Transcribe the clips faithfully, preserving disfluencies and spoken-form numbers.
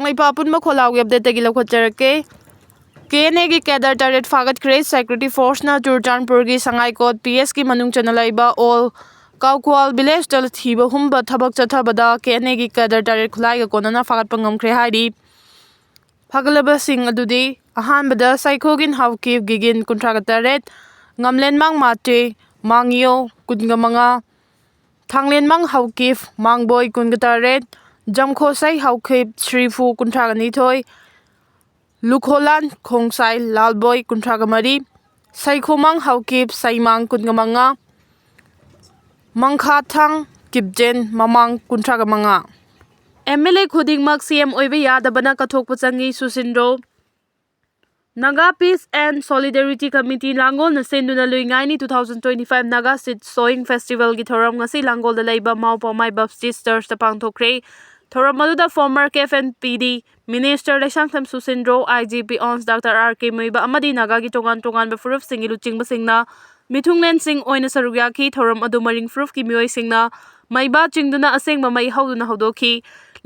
ꯃꯩꯄꯥ ꯑꯄꯨꯟꯕ ꯈꯣꯜꯂꯥꯎꯒꯤ ꯑꯞꯗꯦꯠꯇꯒꯤ ꯂꯧꯈꯠꯆꯔꯛꯀꯦ꯫ ꯀꯦ ꯑꯦꯟ ꯑꯦꯒꯤ ꯀꯦꯗꯔ ꯇꯔꯦꯠ ꯐꯥꯒꯠꯈ꯭ꯔꯦ꯫ ꯁꯦꯀ꯭ꯌꯨꯔꯤꯇꯤ ꯐꯣꯔꯁꯅ ꯆꯨꯔꯆꯥꯟꯄꯨꯔꯒꯤ ꯁꯉꯥꯏꯀꯣꯠ ꯄꯤ ꯑꯦꯁꯀꯤ ꯃꯅꯨꯡ ꯆꯟꯅ ꯂꯩꯕ ꯑꯣꯜ ꯀꯥꯎꯀ꯭ꯋꯥꯜ ꯚꯤꯂꯦꯖꯇ ꯊꯤꯕ ꯍꯨꯝꯕ ꯊꯕꯛ ꯆꯠꯊꯕꯗ ꯀꯦ ꯑꯦꯟ ꯑꯦꯒꯤ ꯀꯦꯗꯔ ꯇꯔꯦꯠ ꯈꯨꯠꯂꯥꯏꯒ ꯀꯣꯟꯅꯅ ꯐꯥꯒꯠꯄ ꯉꯝꯈ꯭ꯔꯦ ꯍꯥꯏꯔꯤ꯫ ꯐꯥꯒꯠꯂꯕꯁꯤꯡ ꯑꯗꯨꯗꯤ ꯑꯍꯥꯟꯕꯗ ꯁꯥꯏꯈꯣꯒꯤꯟ ꯍꯥꯎꯀꯤꯞ ꯒꯤꯒꯤꯟ ꯀꯨꯟꯊ꯭ꯔꯥꯒ ꯇꯔꯦꯠ, ꯉꯝꯂꯦꯟꯃꯥꯡ ꯃꯥꯇꯦ ꯃꯥꯡꯌꯣ ꯀꯨꯟꯒ ꯃꯉꯥ, ꯊꯥꯡꯂꯦꯟꯃꯥꯡ ꯍꯥꯎꯀꯤꯞ ꯃꯥꯡꯕꯣꯏ ꯀꯨꯟꯒ ꯇꯔꯦꯠ, ꯖꯝꯈꯣꯁꯩ ꯍꯥꯎꯀꯤꯞ ꯁ꯭ꯔꯤꯐꯨ ꯀꯨꯟꯊ꯭ꯔꯥꯒ ꯅꯤꯊꯣꯏ, ꯂꯨꯈꯣꯂꯥꯟ ꯈꯣꯡꯁꯥꯏ ꯂꯥꯜꯕꯣꯏ ꯀꯨꯟꯊ꯭ꯔꯥꯒ ꯃꯔꯤ, ꯁꯩꯈꯣꯃꯥꯡ ꯍꯥꯎꯀꯤꯞ ꯁꯩꯃꯥꯡ ꯀꯨꯟꯒ ꯃꯉꯥ, ꯃꯪꯈꯥꯊꯥꯡ ꯀꯤꯞꯖꯦꯟ ꯃꯃꯥꯡ ꯀꯨꯟꯊ꯭ꯔꯥꯒ ꯃꯉꯥ꯫ ꯑꯦꯝ ꯑꯦꯜ ꯑꯦ ꯈꯨꯗꯤꯡꯃꯛ ꯁꯤ ꯑꯦꯝ ꯑꯣꯏꯕ ꯌꯥꯗꯕꯅ ꯀꯠꯊꯣꯛꯄ ꯆꯪꯉꯤ, ꯁꯨꯁꯤꯟꯗ꯭ꯔꯣ꯫ Naga Peace and Solidarity Committee ꯂꯥꯡꯒꯣꯜꯅ ꯁꯤꯟꯗꯨꯅ ꯂꯨꯏꯉꯥꯏꯅꯤ two thousand twenty five Naga Seed Sowing Festivalꯒꯤ ꯊꯧꯔꯝ ꯉꯁꯤ ꯂꯥꯡꯒꯣꯜꯗ ꯂꯩꯕ ꯃꯥꯎ ꯄꯥꯎꯃꯥꯏ Baptist Churchꯇ ꯄꯥꯡꯊꯣꯛꯈ꯭ꯔꯦ꯫ ꯊꯧꯔꯝ ꯑꯗꯨꯗ former K F N P D Minister Leishangthem Susindro, I G P ꯑꯣꯟꯁ ꯗꯥꯛꯇꯔ ꯑꯥꯔ ꯀꯦ ꯃꯨꯏꯕ ꯑꯃꯗꯤ ꯅꯥꯒꯥꯒꯤ ꯇꯣꯉꯥꯟ ꯇꯣꯉꯥꯟꯕ ꯐꯨꯔꯨꯞꯁꯤꯡꯒꯤ ꯂꯨꯆꯤꯡꯕꯁꯤꯡꯅ ꯃꯤꯊꯨꯡꯂꯦꯟꯁꯤꯡ ꯑꯣꯏꯅ ꯁꯔꯨꯛ ꯌꯥꯈꯤ꯫ ꯊꯧꯔꯝ ꯑꯗꯨ ꯃꯔꯤꯡ ꯐꯨꯔꯨꯞꯀꯤ ꯃꯤꯑꯣꯏꯁꯤꯡꯅ ꯃꯩꯕꯥ ꯆꯤꯡꯗꯨꯅ ꯑꯁꯦꯡꯕ ꯃꯩ ꯍꯧꯗꯨꯅ ꯍꯧꯗꯣꯛꯈꯤ꯫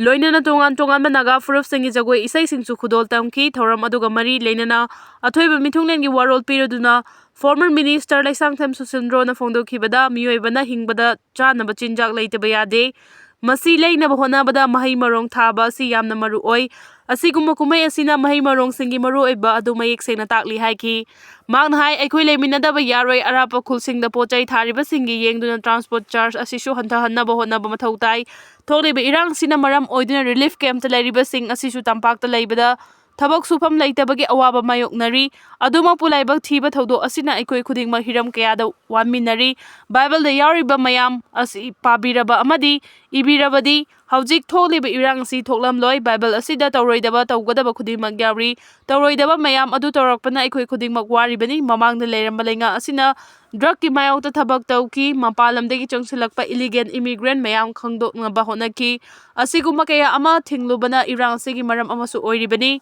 ꯂꯣꯏꯅꯅ ꯇꯣꯉꯥꯟ ꯇꯣꯉꯥꯟꯕ ꯅꯥꯒꯥ ꯐꯨꯔꯨꯞꯁꯤꯡꯒꯤ ꯖꯒꯣꯏ ꯏꯁꯩꯁꯤꯡꯁꯨ ꯈꯨꯗꯣꯜ ꯇꯝꯈꯤ꯫ ꯊꯧꯔꯝ ꯑꯗꯨꯒ ꯃꯔꯤ ꯂꯩꯅꯅ ꯑꯊꯣꯏꯕ ꯃꯤꯊꯨꯡꯂꯦꯟꯒꯤ ꯋꯥꯔꯣꯜ ꯄꯤꯔꯗꯨꯅ former Minister ꯂꯩꯁꯥꯡꯊꯦꯝ ꯁꯨꯁꯤꯟꯗ꯭ꯔꯣꯅ ꯐꯣꯡꯗꯣꯛꯈꯤꯕꯗ ꯃꯤꯑꯣꯏꯕꯅ ꯍꯤꯡꯕꯗ ꯆꯥꯅꯕ ꯆꯤꯟꯖꯥꯛ ꯂꯩꯇꯕ ꯌꯥꯗꯦ꯫ ꯃꯁꯤ ꯂꯩꯅꯕ ꯍꯣꯠꯅꯕꯗ ꯃꯍꯩ ꯃꯔꯣꯡ ꯊꯥꯕ ꯑꯁꯤ ꯌꯥꯝꯅ ꯃꯔꯨ ꯑꯣꯏ꯫ ꯑꯁꯤꯒꯨꯝꯕ ꯀꯨꯝꯍꯩ ꯑꯁꯤꯅ ꯃꯍꯩ ꯃꯔꯣꯡꯁꯤꯡꯒꯤ ꯃꯔꯨꯑꯣꯏꯕ ꯑꯗꯨ ꯃꯌꯦꯛ ꯁꯦꯡꯅ ꯇꯥꯛꯂꯤ ꯍꯥꯏꯈꯤ꯫ ꯃꯍꯥꯛꯅ ꯍꯥꯏ, ꯑꯩꯈꯣꯏ ꯂꯩꯃꯤꯟꯅꯗꯕ ꯌꯥꯔꯣꯏ, ꯑꯔꯥꯞꯄ ꯈꯨꯜꯁꯤꯡꯗ ꯄꯣꯠ ꯆꯩ ꯊꯥꯔꯤꯕꯁꯤꯡꯒꯤ ꯌꯦꯡꯗꯨꯅ transport charge ꯑꯁꯤꯁꯨ ꯍꯟꯊꯍꯟꯅꯕ ꯍꯣꯠꯅꯕ ꯃꯊꯧ ꯇꯥꯏ꯫ ꯊꯣꯛꯂꯤꯕ ꯏꯔꯥꯡ ꯑꯁꯤꯅ ꯃꯔꯝ ꯑꯣꯏꯗꯨꯅ relief campꯇ ꯂꯩꯔꯤꯕꯁꯤꯡ ꯑꯁꯤꯁꯨ ꯇꯝꯄꯥꯛꯇ ꯂꯩꯕꯗ ꯊꯕꯛ ꯁꯨꯐꯝ ꯂꯩꯇꯕꯒꯤ ꯑꯋꯥꯕ ꯃꯥꯌꯣꯛꯅꯔꯤ꯫ ꯑꯗꯨꯃꯛꯄꯨ ꯂꯥꯏꯕꯛ ꯊꯤꯕ ꯊꯧꯗꯣꯛ ꯑꯁꯤꯅ ꯑꯩꯈꯣꯏ ꯈꯨꯗꯤꯡꯃꯛ ꯍꯤꯔꯝ ꯀꯌꯥꯗ ꯋꯥꯃꯤꯟꯅꯔꯤ꯫ ꯕꯥꯏꯕꯜꯗ ꯌꯥꯎꯔꯤꯕ ꯃꯌꯥꯝ ꯑꯁꯤ ꯄꯥꯕꯤꯔꯕ ꯑꯃꯗꯤ ꯏꯕꯤꯔꯕꯗꯤ ꯍꯧꯖꯤꯛ ꯊꯣꯛꯂꯤꯕ ꯏꯔꯥꯡ ꯑꯁꯤ ꯊꯣꯛꯂꯝꯂꯣꯏ꯫ ꯕꯥꯏꯕꯜ ꯑꯁꯤꯗ ꯇꯧꯔꯣꯏꯗꯕ ꯇꯧꯒꯗꯕ ꯈꯨꯗꯤꯡꯃꯛ ꯌꯥꯎꯔꯤ꯫ ꯇꯧꯔꯣꯏꯗꯕ ꯃꯌꯥꯝ ꯑꯗꯨ ꯇꯧꯔꯛꯄꯅ ꯑꯩꯈꯣꯏ ꯈꯨꯗꯤꯡꯃꯛ ꯋꯥꯔꯤꯕꯅꯤ꯫ ꯃꯃꯥꯡꯗ ꯂꯩꯔꯝꯕ ꯂꯩꯉꯥꯛ ꯑꯁꯤꯅ drugꯀꯤ ꯃꯥꯌꯣꯛꯇ ꯊꯕꯛ ꯇꯧꯈꯤ꯫ ꯃꯄꯥꯟ ꯂꯝꯗꯒꯤ ꯆꯪꯁꯤꯜꯂꯛꯄ illegal immigrant ꯃꯌꯥꯝ ꯈꯪꯗꯣꯛꯅꯕ ꯍꯣꯠꯅꯈꯤ꯫ ꯑꯁꯤꯒꯨꯝꯕ ꯀꯌꯥ ꯑꯃ ꯊꯤꯡꯂꯨꯕꯅ ꯏꯔꯥꯡ ꯑꯁꯤꯒꯤ ꯃꯔꯝ ꯑꯃꯁꯨ ꯑꯣꯏꯔꯤꯕꯅꯤ꯫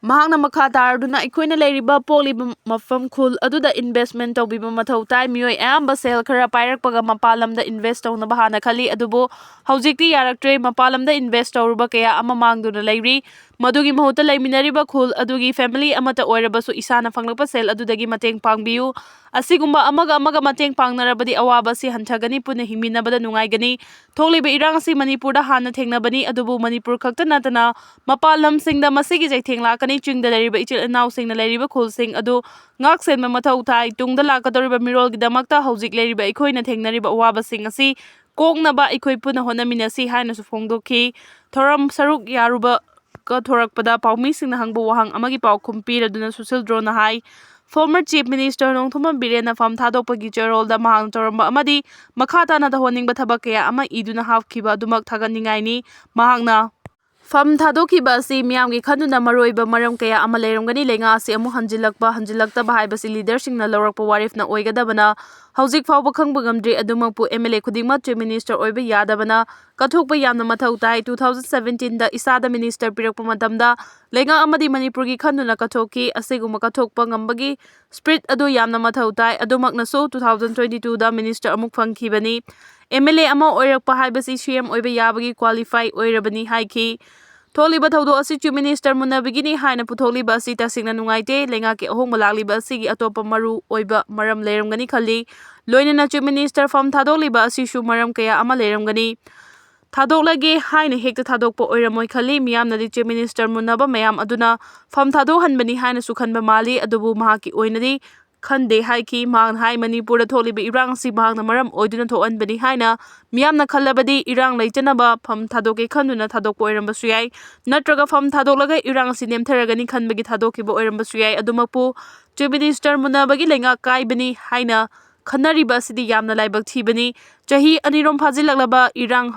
ꯃꯍꯥꯛꯅ ꯃꯈꯥ ꯇꯥꯔꯗꯨꯅ, ꯑꯩꯈꯣꯏꯅ ꯂꯩꯔꯤꯕ ꯄꯣꯛꯂꯤꯕ ꯃꯐꯝ ꯈꯨꯜ ꯑꯗꯨꯗ investment ꯇꯧꯕꯤꯕ ꯃꯊꯧ ꯇꯥꯏ꯫ ꯃꯤꯑꯣꯏ ꯑꯌꯥꯝꯕ ꯁꯦꯜ ꯈꯔ ꯄꯥꯏꯔꯛꯄꯒ ꯃꯄꯥꯟ ꯂꯝꯗ invest ꯇꯧꯅꯕ ꯍꯥꯟꯅ ꯈꯜꯂꯤ, ꯑꯗꯨꯕꯨ ꯍꯧꯖꯤꯛꯇꯤ ꯌꯥꯔꯛꯇ꯭ꯔꯦ꯫ ꯃꯄꯥꯟ ꯂꯝꯗ invest ꯇꯧꯔꯨꯕ ꯀꯌꯥ ꯑꯃ ꯃꯥꯡꯗꯨꯅ ꯂꯩꯔꯤ꯫ ꯃꯗꯨꯒꯤ ꯃꯍꯨꯠꯇ ꯂꯩꯃꯤꯟꯅꯔꯤꯕ ꯈꯨꯜ ꯑꯗꯨꯒꯤ family ꯑꯃꯠꯇ ꯑꯣꯏꯔꯕꯁꯨ ꯏꯁꯥꯅ ꯐꯪꯂꯛꯄ ꯁꯦꯜ ꯑꯗꯨꯗꯒꯤ ꯃꯇꯦꯡ ꯄꯥꯡꯕꯤꯌꯨ꯫ ꯑꯁꯤꯒꯨꯝꯕ ꯑꯃꯒ ꯑꯃꯒ ꯃꯇꯦꯡ ꯄꯥꯡꯅꯔꯕꯗꯤ ꯑꯋꯥꯕ ꯑꯁꯤ ꯍꯟꯊꯒꯅꯤ, ꯄꯨꯟꯅ ꯍꯤꯡꯃꯤꯟꯅꯕꯗ ꯅꯨꯡꯉꯥꯏꯒꯅꯤ꯫ ꯊꯣꯛꯂꯤꯕ ꯏꯔꯥꯡ ꯑꯁꯤ ꯃꯅꯤꯄꯨꯔꯗ ꯍꯥꯟꯅ ꯊꯦꯡꯅꯕꯅꯤ, ꯑꯗꯨꯕꯨ ꯃꯅꯤꯄꯨꯔ ꯈꯛꯇ ꯅꯠꯇꯅ ꯃꯄꯥꯟ ꯂꯝꯁꯤꯡꯗ ꯃꯁꯤꯒꯤ ꯆꯩꯊꯦꯡ ꯂꯥꯛꯀꯅꯤ꯫ ꯆꯤꯡꯗ ꯂꯩꯔꯤꯕ ꯏꯆꯤꯜ ꯏꯅꯥꯎꯁꯤꯡꯅ ꯂꯩꯔꯤꯕ ꯈꯨꯜꯁꯤꯡ ꯑꯗꯨ ꯉꯥꯛ ꯁꯦꯟꯕ ꯃꯊꯧ ꯇꯥꯏ꯫ ꯇꯨꯡꯗ ꯂꯥꯛꯀꯗꯧꯔꯤꯕ ꯃꯤꯔꯣꯜꯒꯤꯗꯃꯛꯇ ꯍꯧꯖꯤꯛ ꯂꯩꯔꯤꯕ ꯑꯩꯈꯣꯏꯅ ꯊꯦꯡꯅꯔꯤꯕ ꯑꯋꯥꯕꯁꯤꯡ ꯑꯁꯤ ꯀꯣꯛꯅꯕ ꯑꯩꯈꯣꯏ ꯄꯨꯟꯅ ꯍꯣꯠꯅꯃꯤꯟꯅꯁꯤ ꯍꯥꯏꯅꯁꯨ ꯐꯣꯡꯗꯣꯛꯈꯤ꯫ ꯊꯧꯔꯝ ꯁꯔꯨꯛ ꯌꯥꯔꯨꯕ ꯀꯠꯊꯣꯔꯛꯄꯗ ꯄꯥꯎꯃꯤꯁꯤꯡꯅ ꯍꯪꯕ ꯋꯥꯍꯪ ꯑꯃꯒꯤ ꯄꯥꯎꯈꯨꯝ ꯄꯤꯔꯗꯨꯅ ꯁꯨꯁꯤꯜ ꯗ꯭ꯔꯣꯅ ꯍꯥꯏ, Former Chief Minister ꯅꯣꯡꯊꯣꯝꯕꯝ ꯕꯤꯔꯦꯟꯅ ꯐꯝ ꯊꯥꯗꯣꯛꯄꯒꯤ ꯆꯦꯔꯣꯜꯗ ꯃꯍꯥꯛꯅ ꯇꯧꯔꯝꯕ ꯑꯃꯗꯤ ꯃꯈꯥ ꯇꯥꯅ ꯇꯧꯍꯟꯅꯤꯡꯕ ꯊꯕꯛ ꯀꯌꯥ ꯑꯃ ꯏꯗꯨꯅ ꯍꯥꯞꯈꯤꯕ ꯑꯗꯨꯃꯛ ꯊꯥꯒꯠꯅꯤꯡꯉꯥꯏꯅꯤ꯫ ꯃꯍꯥꯛꯅ ꯐꯝ ꯊꯥꯗꯣꯛꯈꯤꯕ ꯑꯁꯤ ꯃꯤꯌꯥꯝꯒꯤ ꯈꯟꯗꯨꯅ ꯃꯔꯨꯑꯣꯏꯕ ꯃꯔꯝ ꯀꯌꯥ ꯑꯃ ꯂꯩꯔꯝꯒꯅꯤ꯫ ꯂꯩꯉꯥꯛ ꯑꯁꯤ ꯑꯃꯨꯛ ꯍꯟꯖꯤꯜꯂꯛꯄ, ꯍꯟꯖꯤꯜꯂꯛꯇꯕ ꯍꯥꯏꯕꯁꯤ leaderꯁꯤꯡꯅ ꯂꯧꯔꯛꯄ ꯋꯥꯔꯦꯞꯅ ꯑꯣꯏꯒꯗꯕꯅ ꯍꯧꯖꯤꯛ ꯐꯥꯎꯕ ꯈꯪꯕ ꯉꯝꯗ꯭ꯔꯤ꯫ ꯑꯗꯨꯃꯛꯄꯨ MLA ꯈꯨꯗꯤꯡꯃꯛ Chief Minister ꯑꯣꯏꯕ ꯌꯥꯗꯕꯅ ꯀꯠꯊꯣꯛꯄ ꯌꯥꯝꯅ ꯃꯊꯧ ꯇꯥꯏ꯫ Two thousand seventeenꯗ ꯏꯁꯥꯗ minister ꯄꯤꯔꯛꯄ ꯃꯇꯝꯗ ꯂꯩꯉꯥꯛ ꯑꯃꯗꯤ ꯃꯅꯤꯄꯨꯔꯒꯤ ꯈꯟꯗꯨꯅ ꯀꯠꯊꯣꯛꯈꯤ꯫ ꯑꯁꯤꯒꯨꯝꯕ ꯀꯠꯊꯣꯛꯄ ꯉꯝꯕꯒꯤ spirit ꯑꯗꯨ ꯌꯥꯝꯅ ꯃꯊꯧ ꯇꯥꯏ꯫ ꯑꯗꯨꯃꯛꯅꯁꯨ two thousand twenty twoꯗ minister ꯑꯃꯨꯛ ꯐꯪꯈꯤꯕꯅꯤ꯫ MLA ꯑꯃ ꯑꯣꯏꯔꯛꯄ ꯍꯥꯏꯕꯁꯤ CM ꯑꯣꯏꯕ ꯌꯥꯕꯒꯤ qualify ꯑꯣꯏꯔꯕꯅꯤ ꯍꯥꯏꯈꯤ꯫ ꯊꯣꯛꯂꯤꯕ ꯊꯧꯗꯣꯛ ꯑꯁꯤ Chief Minister ꯃꯨꯟꯅꯕꯒꯤꯅꯤ ꯍꯥꯏꯅ ꯄꯨꯊꯣꯛꯂꯤꯕ ꯑꯁꯤ ꯇꯁꯦꯡꯅ ꯅꯨꯡꯉꯥꯏꯇꯦ꯫ ꯂꯩꯉꯥꯛꯀꯤ ꯑꯍꯣꯡꯕ ꯂꯥꯛꯂꯤꯕ ꯑꯁꯤꯒꯤ ꯑꯇꯣꯞꯄ ꯃꯔꯨ ꯑꯣꯏꯕ ꯃꯔꯝ ꯂꯩꯔꯝꯒꯅꯤ ꯈꯜꯂꯤ꯫ ꯂꯣꯏꯅꯅ Chief Minister ꯐꯝ ꯊꯥꯗꯣꯛꯂꯤꯕ ꯑꯁꯤꯁꯨ ꯃꯔꯝ ꯀꯌꯥ ꯑꯃ ꯂꯩꯔꯝꯒꯅꯤ꯫ ꯊꯥꯗꯣꯛꯂꯒꯦ ꯍꯥꯏꯅ ꯍꯦꯛꯇ ꯊꯥꯗꯣꯛꯄ ꯑꯣꯏꯔꯝꯃꯣꯏ ꯈꯜꯂꯤ꯫ ꯃꯤꯌꯥꯝꯅꯗꯤ Chief Minister ꯃꯨꯟꯅꯕ ꯃꯌꯥꯝ ꯑꯗꯨꯅ ꯐꯝ ꯊꯥꯗꯣꯛꯍꯟꯕꯅꯤ ꯍꯥꯏꯅꯁꯨ ꯈꯟꯕ ꯃꯥꯜꯂꯤ, ꯑꯗꯨꯕꯨ ꯃꯍꯥꯛꯀꯤ ꯑꯣꯏꯅꯗꯤ ꯈꯟꯗꯦ ꯍꯥꯏꯈꯤ꯫ ꯃꯍꯥꯛꯅ ꯍꯥꯏ, ꯃꯅꯤꯄꯨꯔꯗ ꯊꯣꯛꯂꯤꯕ ꯏꯔꯥꯡ ꯑꯁꯤ ꯃꯍꯥꯛꯅ ꯃꯔꯝ ꯑꯣꯏꯗꯨꯅ ꯊꯣꯛꯍꯟꯕꯅꯤ ꯍꯥꯏꯅ ꯃꯤꯌꯥꯝꯅ ꯈꯜꯂꯕꯗꯤ ꯏꯔꯥꯡ ꯂꯩꯇꯅꯕ ꯐꯝ ꯊꯥꯗꯣꯛꯀꯦ ꯈꯟꯗꯨꯅ ꯊꯥꯗꯣꯛꯄ ꯑꯣꯏꯔꯝꯕꯁꯨ ꯌꯥꯏ, ꯅꯠꯇ꯭ꯔꯒ ꯐꯝ ꯊꯥꯗꯣꯛꯂꯒ ꯏꯔꯥꯡ ꯑꯁꯤ ꯅꯦꯝꯊꯔꯒꯅꯤ ꯈꯟꯕꯒꯤ ꯊꯥꯗꯣꯛꯈꯤꯕ ꯑꯣꯏꯔꯝꯕꯁꯨ ꯌꯥꯏ꯫ ꯑꯗꯨꯃꯛꯄꯨ Chief Minister ꯃꯨꯟꯅꯕꯒꯤ ꯂꯩꯉꯥꯛ ꯀꯥꯏꯕꯅꯤ ꯍꯥꯏꯅ ꯈꯟꯅꯔꯤꯕ ꯑꯁꯤꯗꯤ ꯌꯥꯝꯅ ꯂꯥꯏꯕꯛ ꯊꯤꯕꯅꯤ꯫ ꯆꯍꯤ ꯑꯅꯤꯔꯣꯝ ꯐꯥꯖꯤꯜꯂꯛꯂꯕ ꯏꯔꯥꯡ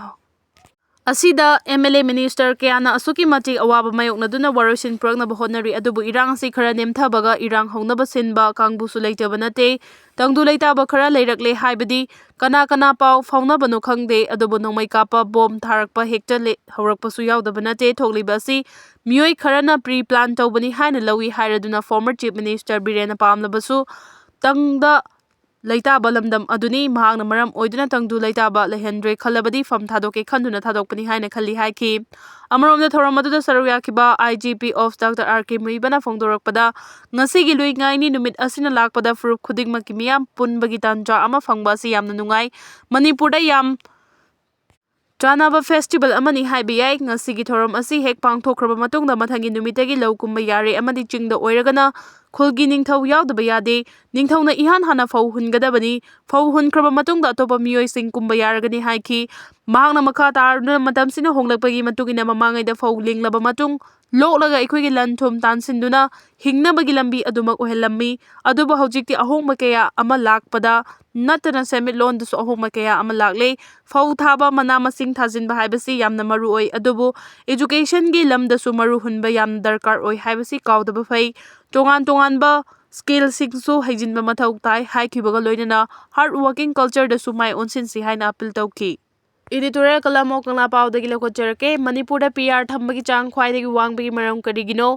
ꯑꯁꯤꯗ ꯑꯦꯝ ꯑꯦꯜ ꯑꯦ ꯃꯤꯅꯤꯁꯇꯔ ꯀꯌꯥꯅ ꯑꯁꯨꯛꯀꯤ ꯃꯇꯤꯛ ꯑꯋꯥꯕ ꯃꯥꯌꯣꯛꯅꯗꯨꯅ ꯋꯥꯔꯣꯏꯁꯤꯟ ꯄꯨꯔꯛꯅꯕ ꯍꯣꯠꯅꯔꯤ꯫ ꯑꯗꯨꯕꯨ ꯏꯔꯥꯡ ꯑꯁꯤ ꯈꯔ ꯅꯦꯝꯊꯕꯒ ꯏꯔꯥꯡ ꯍꯧꯅꯕ ꯁꯤꯟꯕ ꯀꯥꯡꯕꯨꯁꯨ ꯂꯩꯇꯕ ꯅꯠꯇꯦ꯫ ꯇꯪꯗꯨ ꯂꯩꯇꯥꯕ ꯈꯔ ꯂꯩꯔꯛꯂꯦ ꯍꯥꯏꯕꯗꯤ ꯀꯅꯥ ꯀꯅꯥ ꯄꯥꯎ ꯐꯥꯎꯅꯕꯅꯣ ꯈꯪꯗꯦ꯫ ꯑꯗꯨꯕꯨ ꯅꯣꯡꯃꯩ ꯀꯥꯞꯄ, ꯕꯣꯝ ꯊꯥꯔꯛꯄ ꯍꯦꯛꯇ ꯂꯦ-, ꯍꯧꯔꯛꯄꯁꯨ ꯌꯥꯎꯗꯕ ꯅꯠꯇꯦ꯫ ꯊꯣꯛꯂꯤꯕ ꯑꯁꯤ ꯃꯤꯑꯣꯏ ꯈꯔꯅ ꯄ꯭ꯔꯤ ꯄ꯭ꯂꯥꯟ ꯇꯧꯕꯅꯤ ꯍꯥꯏꯅ ꯂꯧꯏ ꯍꯥꯏꯔꯗꯨꯅ ꯐꯣꯔꯃꯔ ꯆꯤꯐ ꯃꯤꯅꯤꯁꯇꯔ ꯕꯤꯔꯦꯟꯅ ꯄꯥꯝꯂꯕꯁꯨ ꯇꯪꯗ ꯂꯩꯇꯥꯕ ꯂꯝꯗꯝ ꯑꯗꯨꯅꯤ꯫ ꯃꯍꯥꯛꯅ ꯃꯔꯝ ꯑꯣꯏꯗꯨꯅ ꯇꯪꯗꯨ ꯂꯩꯇꯥꯕ ꯂꯩꯍꯟꯗ꯭ꯔꯦ ꯈꯜꯂꯕꯗꯤ ꯐꯝ ꯊꯥꯗꯣꯛꯀꯦ ꯈꯟꯗꯨꯅ ꯊꯥꯗꯣꯛꯄꯅꯤ ꯍꯥꯏꯅ ꯈꯜꯂꯤ ꯍꯥꯏꯈꯤ꯫ ꯑꯃꯔꯣꯝꯗ ꯊꯧꯔꯝ ꯑꯗꯨꯗ ꯁꯔꯨꯛ ꯌꯥꯈꯤꯕ I G P of doctor R K ꯃꯨꯏꯕꯅ ꯐꯣꯡꯗꯣꯔꯛꯄꯗ, ꯉꯁꯤꯒꯤ ꯂꯨꯏ ꯉꯥꯏꯅꯤ ꯅꯨꯃꯤꯠ ꯑꯁꯤꯅ ꯂꯥꯛꯄꯗ ꯐꯨꯔꯨꯞ ꯈꯨꯗꯤꯡꯃꯛꯀꯤ ꯃꯤꯌꯥꯝ ꯄꯨꯟꯕꯒꯤ ꯇꯥꯟꯖꯥ ꯑꯃ ꯐꯪꯕ ꯑꯁꯤ ꯌꯥꯝꯅ ꯅꯨꯡꯉꯥꯏ꯫ ꯃꯅꯤꯄꯨꯔꯗ ꯌꯥꯝ ꯆꯥꯟꯅꯕ ꯐꯦꯁꯇꯤꯚꯦꯜ ꯑꯃꯅꯤ ꯍꯥꯏꯕ ꯌꯥꯏ꯫ ꯉꯁꯤꯒꯤ ꯊꯧꯔꯝ ꯑꯁꯤ ꯍꯦꯛ ꯄꯥꯡꯊꯣꯛꯈ꯭ꯔꯕ ꯃꯇꯨꯡꯗ ꯃꯊꯪꯒꯤ ꯅꯨꯃꯤꯠꯇꯒꯤ ꯂꯧ ꯀꯨꯝꯕ ꯌꯥꯔꯦ ꯑꯃꯗꯤ ꯆꯤꯡꯗ ꯑꯣꯏꯔꯒꯅ ꯈꯨꯜꯒꯤ ꯅꯤꯡꯊꯧ ꯌꯥꯎꯗꯕ ꯌꯥꯗꯦ꯫ ꯅꯤꯡꯊꯧꯅ ꯏꯍꯥꯟ ꯍꯥꯟꯅ ꯐꯧ ꯍꯨꯟꯒꯗꯕꯅꯤ꯫ ꯐꯧ ꯍꯨꯟꯈ꯭ꯔꯕ ꯃꯇꯨꯡꯗ ꯑꯇꯣꯞꯄ ꯃꯤꯑꯣꯏꯁꯤꯡ ꯀꯨꯝꯕ ꯌꯥꯔꯒꯅꯤ ꯍꯥꯏꯈꯤ꯫ ꯃꯍꯥꯛꯅ ꯃꯈꯥ ꯇꯥꯔꯗꯨꯅ ꯃꯇꯝꯁꯤꯅ ꯍꯣꯡꯂꯛꯄꯒꯤ ꯃꯇꯨꯡ ꯏꯟꯅ ꯃꯃꯥꯡꯉꯩꯗ ꯐꯧ ꯂꯤꯡꯂꯕ ꯃꯇꯨꯡ ꯂꯣꯛꯂꯒ ꯑꯩꯈꯣꯏꯒꯤ ꯂꯟ ꯊꯨꯝ ꯇꯥꯟꯁꯤꯟꯗꯨꯅ ꯍꯤꯡꯅꯕꯒꯤ ꯂꯝꯕꯤ ꯑꯗꯨꯃꯛ ꯑꯣꯏꯍꯜꯂꯝꯃꯤ꯫ ꯑꯗꯨꯕꯨ ꯍꯧꯖꯤꯛꯇꯤ ꯑꯍꯣꯡꯕ ꯀꯌꯥ ꯑꯃ ꯂꯥꯛꯄꯗ ꯅꯠꯇꯅ ꯁꯦꯟꯃꯤꯠꯂꯣꯟꯗꯁꯨ ꯑꯍꯣꯡꯕ ꯀꯌꯥ ꯑꯃ ꯂꯥꯛꯂꯦ꯫ ꯐꯧ ꯊꯥꯕ, ꯃꯅꯥ ꯃꯁꯤꯡ ꯊꯥꯖꯤꯟꯕ ꯍꯥꯏꯕꯁꯤ ꯌꯥꯝꯅ ꯃꯔꯨ ꯑꯣꯏ, ꯑꯗꯨꯕꯨ educationꯒꯤ ꯂꯝꯗꯁꯨ ꯃꯔꯨ ꯍꯨꯟꯕ ꯌꯥꯝꯅ ꯗꯔꯀꯥꯔ ꯑꯣꯏ ꯍꯥꯏꯕꯁꯤ ꯀꯥꯎꯗꯕ ꯐꯩ꯫ ꯇꯣꯉꯥꯟ ꯇꯣꯉꯥꯟꯕ skillꯁꯤꯡꯁꯨ ꯍꯩꯖꯤꯟꯕ ꯃꯊꯧ ꯇꯥꯏ ꯍꯥꯏꯈꯤꯕꯒ ꯂꯣꯏꯅꯅ hard working cultureꯗꯁꯨ ꯃꯥꯏ ꯑꯣꯟꯁꯤꯟꯁꯤ ꯍꯥꯏꯅ appeal ꯇꯧꯈꯤ꯫ Editorial ꯀꯂꯝ ꯑꯣ ꯀꯪꯂꯥ ꯄꯥꯎꯗꯒꯤ ꯂꯧꯈꯠꯆꯔꯛꯀꯦ꯫ ꯃꯅꯤꯄꯨꯔꯗ P R ꯊꯝꯕꯒꯤ ꯆꯥꯡ ꯈ꯭ꯋꯥꯏꯗꯒꯤ ꯋꯥꯡꯕꯒꯤ ꯃꯔꯝ ꯀꯔꯤꯒꯤꯅꯣ?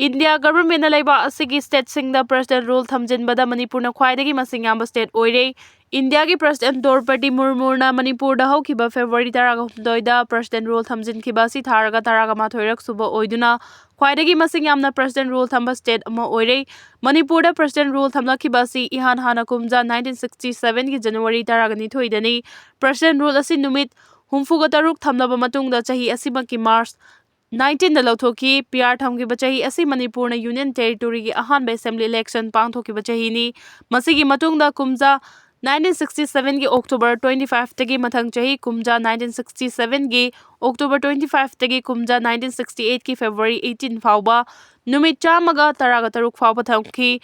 ꯏꯟꯗꯤꯌꯥ ꯒꯚꯔꯟꯃꯦꯟꯠꯅ ꯂꯩꯕꯥꯛ ꯑꯁꯤꯒꯤ stateꯁꯤꯡꯗ personal rule ꯊꯝꯖꯤꯟꯕꯗ ꯃꯅꯤꯄꯨꯔꯅ ꯈ꯭ꯋꯥꯏꯗꯒꯤ ꯃꯁꯤꯡ ꯌꯥꯝꯕ state ꯑꯣꯏꯔꯦ꯫ ꯏꯟꯗꯤꯌꯥꯒꯤ President ꯗ꯭ꯔꯧꯄꯗꯤ ꯃꯨꯔꯃꯨꯅ ꯃꯅꯤꯄꯨꯔꯗ ꯍꯧꯈꯤꯕ February ꯇꯔꯥꯒ ꯍꯨꯝꯗꯣꯏꯗ personal rule ꯊꯝꯖꯤꯟꯈꯤꯕ ꯑꯁꯤ ꯊꯥꯔꯒ ꯇꯔꯥꯒ ꯃꯥꯊꯣꯏꯔꯛ ꯁꯨꯕ ꯑꯣꯏꯗꯨꯅ ꯈ꯭ꯋꯥꯏꯗꯒꯤ ꯃꯁꯤꯡ ꯌꯥꯝꯅ personal rule ꯊꯝꯕ state ꯑꯃ ꯑꯣꯏꯔꯦ꯫ ꯃꯅꯤꯄꯨꯔꯗ personal rule ꯊꯝꯂꯛꯈꯤꯕ ꯑꯁꯤ ꯏꯍꯥꯟ ꯍꯥꯟꯅ ꯀꯨꯝꯖꯥ nineteen sixty sevenꯒꯤ January ꯇꯔꯥꯒ ꯅꯤꯊꯣꯏꯗꯅꯤ꯫ Personal rule ꯑꯁꯤ ꯅꯨꯃꯤꯠ ꯍꯨꯝꯐꯨꯒ ꯇꯔꯨꯛ ꯊꯝꯂꯕ ꯃꯇꯨꯡꯗ ꯆꯍꯤ ꯑꯁꯤꯃꯛꯀꯤ March nineteenꯗ ꯂꯧꯊꯣꯛꯈꯤ꯫ P R ꯊꯝꯈꯤꯕ ꯆꯍꯤ ꯑꯁꯤ ꯃꯅꯤꯄꯨꯔꯅ Union Territoryꯒꯤ ꯑꯍꯥꯟꯕ assembly election ꯄꯥꯡꯊꯣꯛꯈꯤꯕ ꯆꯍꯤꯅꯤ꯫ ꯃꯁꯤꯒꯤ ꯃꯇꯨꯡꯗ ꯀꯨꯝꯖꯥ nineteen sixty sevenꯒꯤ October twenty fiveꯇꯒꯤ ꯃꯊꯪ ꯆꯍꯤ ꯀꯨꯝꯖꯥ nineteen sixty sevenꯒꯤ October twenty fiveꯇꯒꯤ ꯀꯨꯝꯖꯥ nineteen sixty eightꯀꯤ February eighteen ꯐꯥꯎꯕ ꯅꯨꯃꯤꯠ ꯆꯥꯝꯃꯒ ꯇꯔꯥꯒ ꯇꯔꯨꯛ ꯐꯥꯎꯕ ꯊꯝꯈꯤ꯫